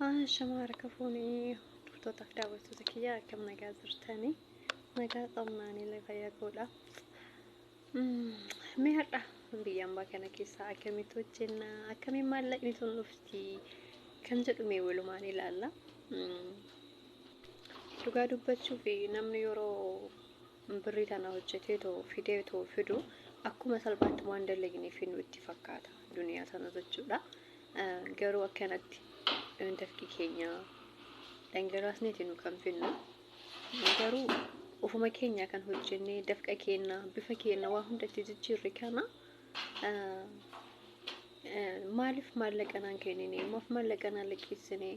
Shama harka fuunee hordoftoota fi daawwattoota kiyya, akkam nagaa jirtanii? Nagaa qabnaanii, fayyaa godha. Mee har'a biyya ambaa kana keessaa akkamitti hojjenna, akkamiin maallaqni tun dhufti kan jedhu mee walumaan ilaalla. Dhugaa dubbachuuf, namni yeroo birrii tana hojjetee too fidee too fidu akkuma salphaatti waan dalagneef nu itti fakkaata duniyaa tana jechuudha. Garuu akkanatti dafqi keenya dhangalaasneeti nu kan finnu. Garuu ofuma keenya kan hojjennee dafqa keenya, bifa keenya, waa hundatti jijjiirre kana maaliif maallaqa naan kennine, maaf maallaqa naan liqeessine,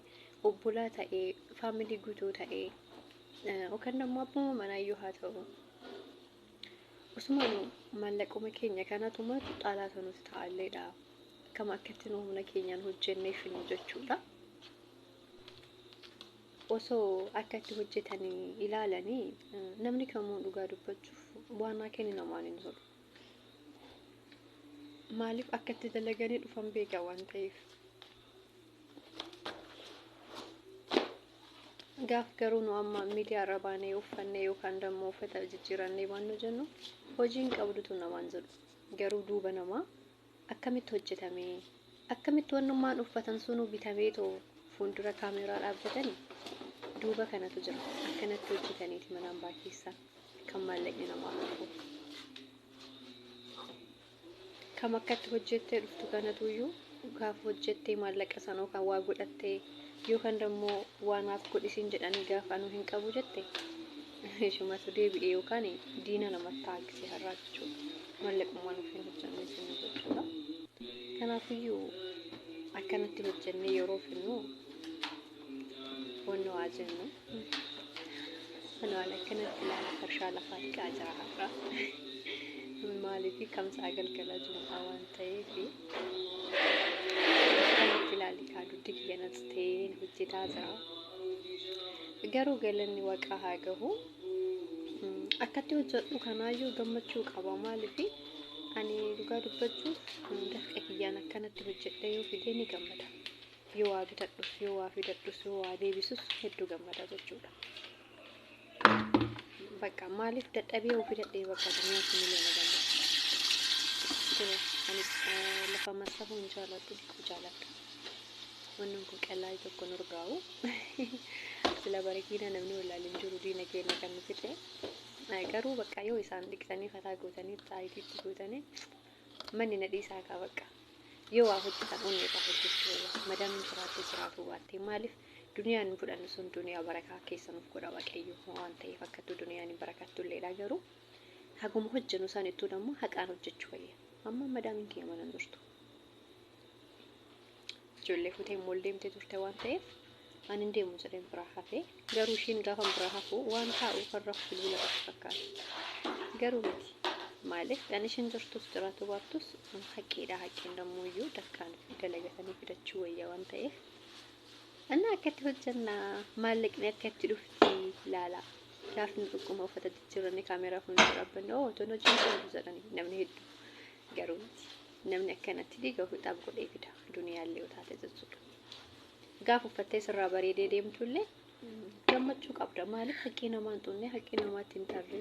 obbolaa ta'ee, faamilii guutuu ta'ee, yookaan immoo abbuma manaayyuu haa ta'u, osuma nu maallaquma keenya kanatuma xaalaata nuti ta'alleedha. Akkam akkatti nu humna keenyaan hojjennee finnu jechuudha. Osoo akkatti hojjetanii ilaalanii, namni kamuu dhugaa dubbachuuf waan naa kenni namaan hin tolu. Maaliif akkatti dalaganii dhufan beeka waan ta'eef. Gaaf garuu nu amma miidiyaa irra baanee uffannee yookaan dammoo uffata jijjiirannee waan nu jennu hojiin qabdutu namaan jedhu. Garuu duuba namaa akkamitti hojjetamee, akkamitti wannummaan uffatan sunuu bitamee too fuuldura kaameeraa dhaabbatanii, duuba kanatu jira. Akkanatti hojjetaniiti mana ambaa keessaa kan maallaqni namaa dhufu. Kam akkatti hojjettee dhuftu kanatuyyuu gaafa hojjettee maallaqa sana yookaan waa godhattee yookaan immoo waa naaf godhisiin jedhanii, gaafa anuu hin qabu jette, ishumatu deebi'ee yookaan diina namatti taasise har'aa jechuudha. Maallaqummaan ofiin hojjennee finnu jechuudha. Kanaafiyyuu akkanatti hojjennee yeroo finnu wanni waa jennu wanni waan akkanatti ilaala. Farshaa lafaa dhiqaa jira har'a. Maaliif kamsaa galgala jum'aa waan ta'eef akkanatti ilaali kaa, dugdi kiyya naxxee hojjetaa jira. Garuu galanni Waaqaa haa gahu. Akkatti hojjedhu kanaayyuu gammachuu qaba. Maaliif ani dhugaa dubbachuuf dafqa kiyyaan akkanatti hojjedhee yoo fidee ni gammada. Yoo waa bitadhus, yoo waa fidadhus, yoo waa deebisus hedduu gammada jechuudha. Bakka maaliif dadhabee yoo fidadhee bakka duniyaa sunillee na gammachiisa. Ani lafa masafuu hin jaaladhu, dhiquu jaaladha. Wanni kun qal'aa tokko nu urgaa'u. Sila barakiina namni wallaalee hin jiru, diina keenya kan nu fixe. Garuu bakka yoo isaan dhiqsanii fataa gootanii xaayitiitti gootanii manni na dhiisaa kaa bakka. Yoo waa hojjetan onnee irraa hojjechuu wayya. Madaamiin jiraattee jiraatu baatte, maaliif duniyaan fudhannu sun duniyaa barakaa keessa nuuf godha Waaqayyo waan ta'eef, akkattuu duniyaan barakattu illeedha, garuu haguma hojjennu sanittuu ammoo haqaan hojjechuu wayya. Amma madaamiin kiyya mana hin jirtu. Ijoollee fuutee immoo deemtee turte waan ta'eef ani hin deemu jedheen biraa hafee, garuu ishiin gaafa biraa hafu waan taa'u kan rafu bilbila irratti fakkaata. Garuu miti. Maaliif ani ishiin jirtus jiraatu baattus haqqiidha. Haqqiin dammoo iyyuu dafqaan dalagatanii fidachuu wayya waan ta'eef. Annaa akkatti hojjennaa, maallaqni akkatti dhufti ilaala. Gaafni xiqquma uffata jijjiirannee kaameeraa fuuldura dhaabbanne, "Oo, tun hojii qabdu" jedhanii namni hedduu, garuu miti. Namni akkanatti diiga ofii godhee fida duniyaallee yoo taate jechuudha. Gaafa uffattee sirraa bareedee deemtullee gammachuu qabda. Maaliif haqqii namaa hin xunne, haqqii namaatti hin tarre,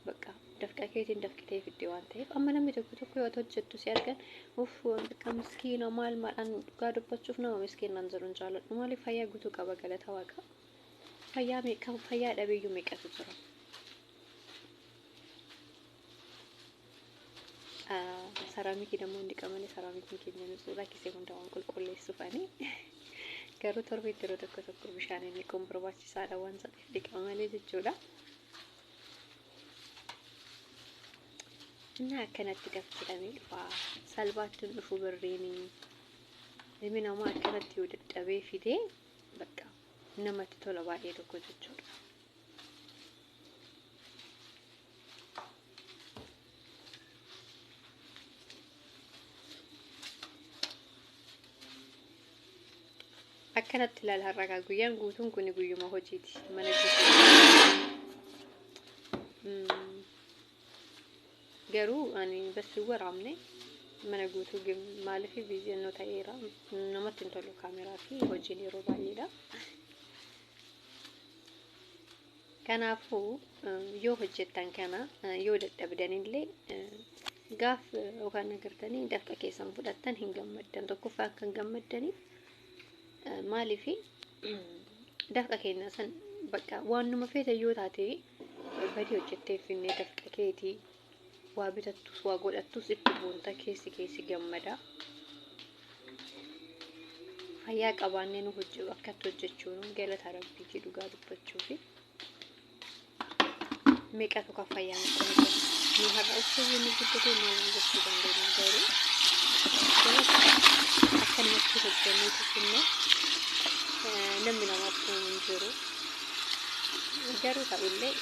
bakka dafqa keetiin dafqitee fidde waan ta'eef. Amma namni tokko tokko yoo hojjettu si argan, "Uff, bakka miskiina," maal maal. Dhugaa dubbachuuf nama miskiinaan jedhu hin jaaladhu. Maaliif fayyaa guutuu qaba, galata Waaqa. Fayyaa meeqa, fayyaa dhabeeyyuu meeqatu jira. Saraamikii dammoo hin dhiqamanii, saraamikiin keenya nutsuudha kisee hunda waan qulqulleessuufani. Garuu torbeetti yeroo tokko tokko bishaan inni kun barbaachisaadha waan ta'eef dhiqama malee jechuudha. Innaa akkanatti daf jedhamee dhufa. Salphaatti hin dhufu birriini. Ilmi namaa akkanatti yoo dadhabee fidee bakka namatti tola baay'ee tokko jechuudha. Akkanatti ilaala, har'aa guyyaan guutuun kun guyyuma hojiiti. Mana guutuu. Garuu ani bas hin waraabne. Mana guutuu maaliif biizi'annoo ta'eera, namatti hin tolu kaameraa fi hojiin yeroo baay'eedha. Kanaafuu yoo hojjettan kana yoo dadhabdanillee gaaf yookaan agartanii dafqa keessan fudhattan hin gammaddan. Tokkoffaa akka hin gammaddaniif maaliif dafqa keenya san bakka waan numa feete yoo taate badii hojjettee finnee dafqa keetii waa bitattus waa godhattus itti boonta, keessi keessi gammada. Fayyaa qabaannee nu hojjetu akkatti hojjechuun galata rabbiitii dhugaa dubbachuufi. Meeqatu kan fayyaa hin qabne jira. Nu har'a osoo inni guddatee maal gochuu dandeenya garuu akkanumatti hojjenneetu finnee namni namaaf hin jiru. Garuu ta'ullee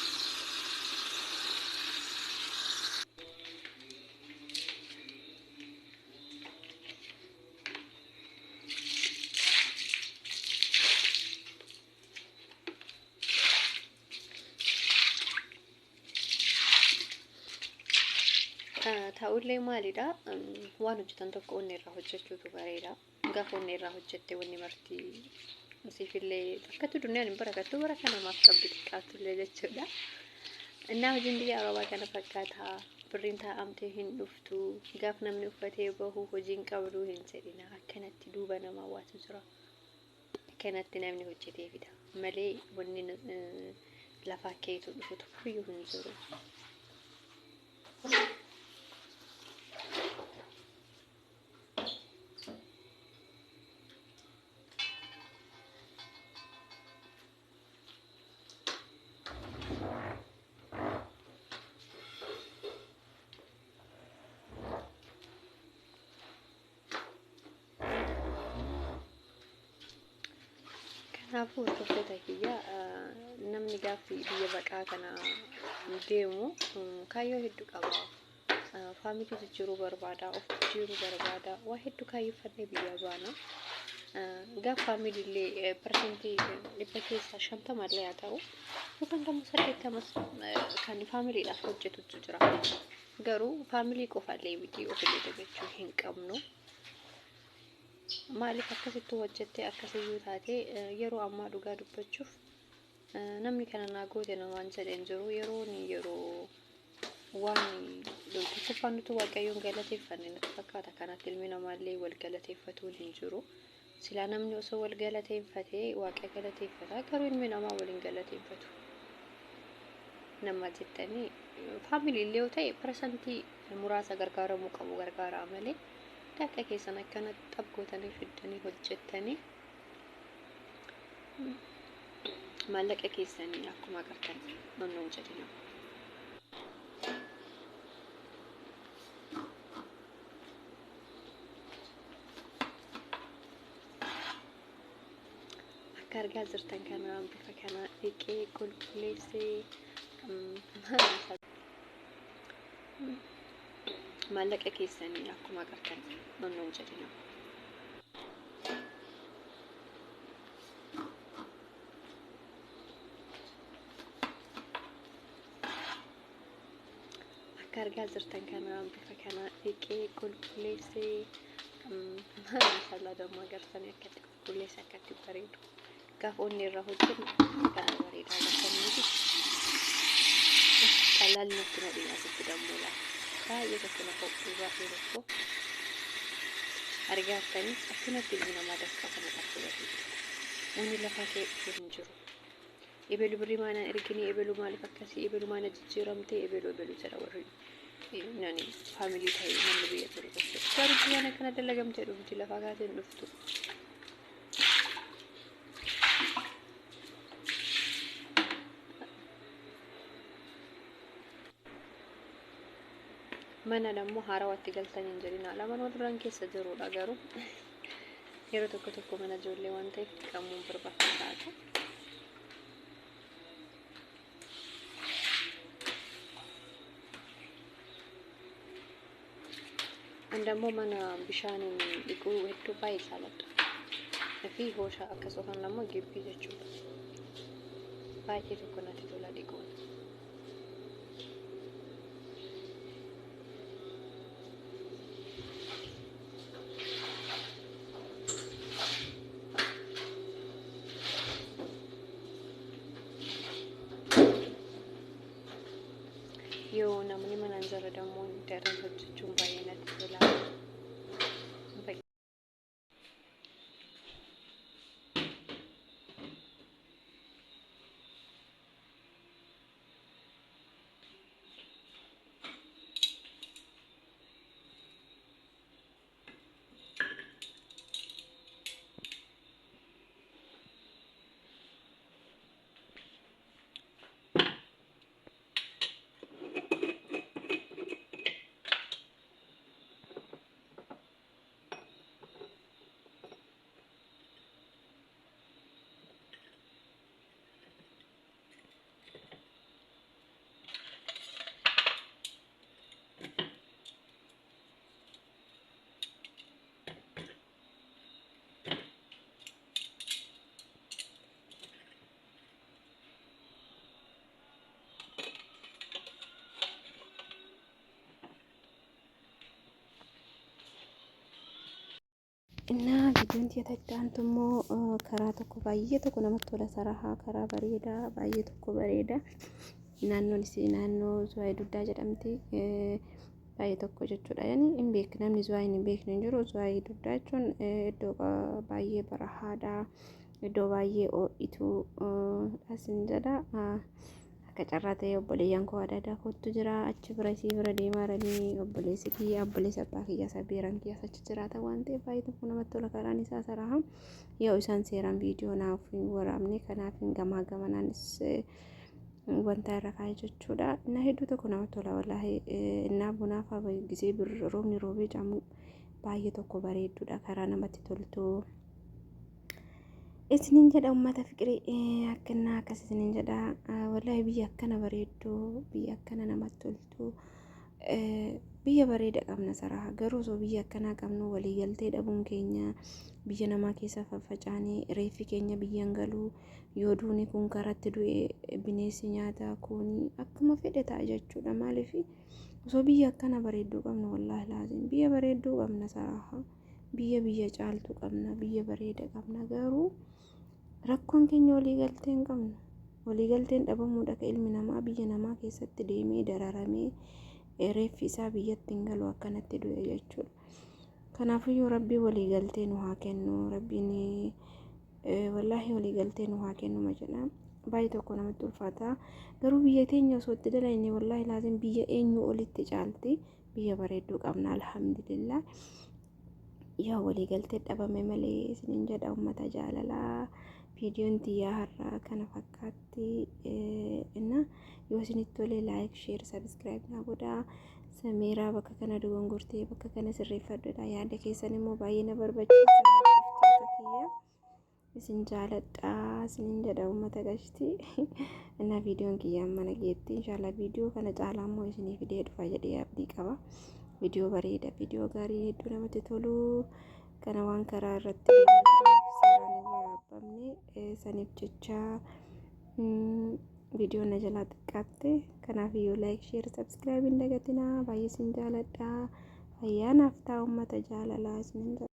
ta'ullee maalidha, waan hojjetan tokko onni irraa hojjechuutu bareeda. Gaafa onni irraa hojjette wanni marti siifillee akkatti duniyaan hin barakattu, baraka namaaf qabdu xiqqaattullee jechuudha. Innaa hojiin biyya Arabaa kana fakkaata. Birriin taa'amtee hin dhuftu. Gaaf namni uffatee bahu hojiin qabdu hin jedhina. Akkanatti duuba namaa waatu jira. Akkanatti namni hojjetee fida. Malee wanni lafaa keetu dhufu tokkoyyuu hin jiru. Kanaafuu hordoftoota kiyya, namni gaaffii biyya baqaa kana deemu kaayyoo hedduu qaba. Faamilii jijjiiruu barbaada, of jijjiiruu barbaada, waa hedduu kaayyeffannee biyya baana. Gaaf faamiliillee 100% keessaa 50 illee haa ta'u yookaan immoo 80s kan faamiliidhaaf hojjetutu jira. Garuu faamilii qofaallee miti, ofillee dagachuu hin qabnu. Maaliif akkasitti hojjettee akkasiyyuu taate yeroo ammaa dhugaa dubbachuuf namni kana naa goote namaan jedheen jiru. Yeroon yeroo waan tokkoffaan nuti Waaqayyoon galateeffanne natti fakkaata. Kanatti ilmi namaallee wal galateeffatuun hin jiru. Silaa namni osoo wal galateeffatee Waaqa galateeffata, garuu ilmi namaa wal hin galateeffatu. Nama jettanii faamilii illee yoo ta'e parsantii muraasa gargaaramuu qabu gargaaraa malee dafqa keessan akkanatti xab gootanii fiddanii hojjettanii maallaqa keessanii akkuma agartan nonnoon jedhina. Akka argaa jirtan kana bifa kana dhiqee qulqulleessee maallaqa keessanii akkuma agartan nonnoon jedhina. Akka argaa jirtan kana bifa kana dhiqee qulqulleessee maashaallah damma agartanii akkatti qulqulleessee akkatti bareedu. Gaafa onni irraa hojjennu kana bareedaa agartanii miti. Qalaalli natti nadhiin asitti dammuudha. Baay'ee tokko na ho'u, baay'ee tokko argattanii akkanatti ilmi namaa dafqa kana fudhatee jira. Wanni lafaa kee dhufu hin jiru. Ebelu birrii maanaan erginii, ebelu maaliif akkasii, ebelu maana jijjiiramtee, ebelu ebelu jedha warri nani faamilii ta'e namni biyya jiru jechuudha. Garuu waan akkana dalagamtee dhufti lafaa kaatee hin dhuftu. Mana ammoo haarawatti galtan hin jedhina. Lamaan duraan keessa jirudha, garuu yeroo tokko tokko mana ijoollee waan ta'eef dhiqamuun barbaachisaadha. Andammoo mana bishaaniin dhiquu hedduu baay'ee jaalladha. Fi hoosha akkasumas immoo gibbii jechuudha. Baay'ee tokko natti tola dhiquun. Kanarra dammoo daran hojjechuun baay'ee natti tola. Innaa viidiyoon tiyya itti aantu immoo karaa tokko baay'ee tokko namatti tola sarahaa karaa bareedaa baay'ee tokko bareeda. Naannoon isii naannoo Zuwaay Duddaa jedhamti. Baay'ee tokko jechuudha. Yani hin beekne namni Zuwaay hin beekne hin jiru. Zuwaay Duddaa jechuun iddoo baay'ee barahaadha. Iddoo baay'ee ho'itu asin jedha. Akka carraa ta'ee obboleeyyan koo adaadaa kootu jira. Achi bira isii bira deemaa jiranii obboleessi kiyya obboleessi abbaa kiyya sabeeran kiyyaas achi jiraata waan ta'eef baay'ee tokko namatti tola karaan isaa saraha. Yoo isaan seeraan viidiyoo naaf hin waraabne kanaaf hin gamaa gamanaanis wanta irra kaa'e jechuudha. Innaa hedduu tokko namatti tola wallaahi. Innaa bunaa fa'aa gisee roobni roobee caamu baay'ee tokko bareedduudha karaa namatti toltu. Isinin jedha ummata fiqirii akkanaa akkas isinin jedha wallaahi biyya akkana bareeddu biyya akkana namatti toltu biyya bareeda qabna saraha garuu osoo biyya akkanaa qabnu waliigaltee dhabuun keenya biyya namaa keessa faffacaanee reeffi keenya biyyan galuu yoo duuni kun karatti du'e bineensi nyaata kun akkuma fedhe ta'a jechuudha maaliif osoo biyya akkana bareedduu qabnu wallaahi laazim biyya bareedduu qabna saraha. Biyya biyya caaltu qabna, biyya bareeda qabna. Garuu rakkoon keenya waliigaltee hin qabnu. Waliigalteen dhabamuudha ka ilmi namaa biyya namaa keessatti deemee dararamee reeffi isaa biyyatti hin galu akkanatti du'e jechuudha. Kanaafiyyuu rabbii waliigaltee nu haa kennu. Rabbiin wallaahi waliigaltee nu haa kennu jedha. Baay'ee tokko namatti ulfaata. Garuu biyya teenya osoo itti dalagne wallaahi laazim biyya eenyu olitti caalti. Biyya bareedduu qabna alhamdulillah. Yaa waliigaltee dhabame malee isinin jedha ummata jaalalaa. Viidiyoon tiyyaa har'aa kana fakkaatti. Inna yoo isinitti tole like, share, subscribe naa godhaa. Samiiraa bakka kana dogongortee bakka kana sirreeffadhudha. Yaada keessan immoo baay'ee na barbaachisa. Kiyya. Isin jaaladha isinin jedha uummata gashti. Innaa viidiyoon kiyya amma nageetti inshallah viidiyoo kana caalaa immoo isinii fidee dhufa jedhee abdii qaba. Viidiyoo bareeda viidiyoo gaarii hedduu namatti tolu kana waan karaa irratti seeraan hin waraabamne saniif jecha viidiyoon na jalaa xiqqaatte. Kanaaf iyyuu like share subscribe hin dagatinaa. Baay'ee isin jaaladha. Fayyaa naaf ta'a uummata jaalalaa isinin jedha.